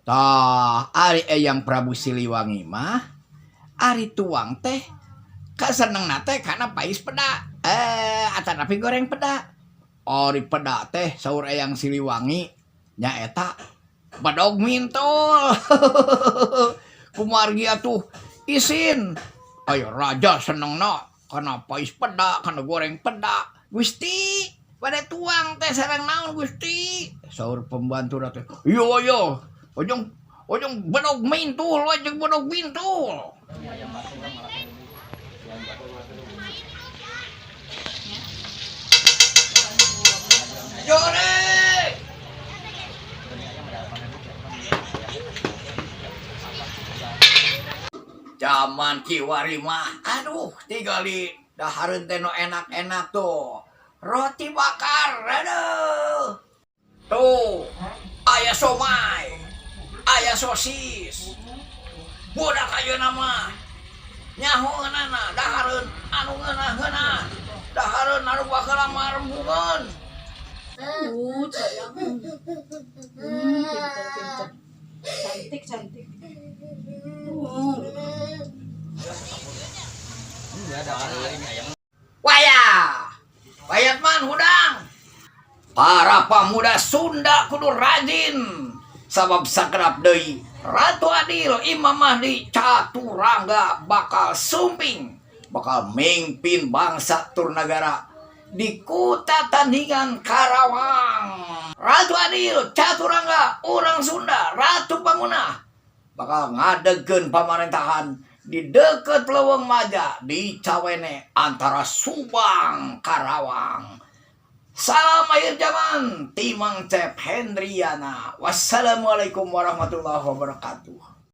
Tah, ari Eyang Prabu Siliwangi mah ari tuang teh kasenengna teh kana pais peda. Eh, atanapi goreng peda. Ari peda teh saur Eyang Siliwangi nyaeta bedog mintul. Kumargi atuh isin. Aya raja senengna kana pais peda, kana goreng peda. Gusti, bade tuang teh sareng naon Gusti? Saur pembantu teh. Iya iya, ojong ojong bedog mintul, ojong bedog mintul. Jore! Zaman kiwari mah, aduh, tigali dahareun teh nu enak-enak tuh. Roti bakar, aduh. Tuh, aya somai, aya sosis. Budak ayeuna mah nyahoeunana dahareun anu ngeunah-ngeunah. Dahareun anu baheula mah rembungeun. Sayang. Pintar, pintar. Cantik, cantik. Waya, Wayatman hudang. Para pemuda Sunda kudu rajin. Sabab sakerap deui Ratu Adil Imam Mahdi Caturangga bakal sumping, bakal mimpin bangsa tur nagara di kota tandingan Karawang. Ratu Adil Caturangga orang Sunda Ratu Pangunah bakal ngadegkeun pamarintahan di deket Leuweung Maja di Cawene antara Subang Karawang. Salam akhir zaman, Timang Cep Hendriana. Wassalamualaikum warahmatullahi wabarakatuh.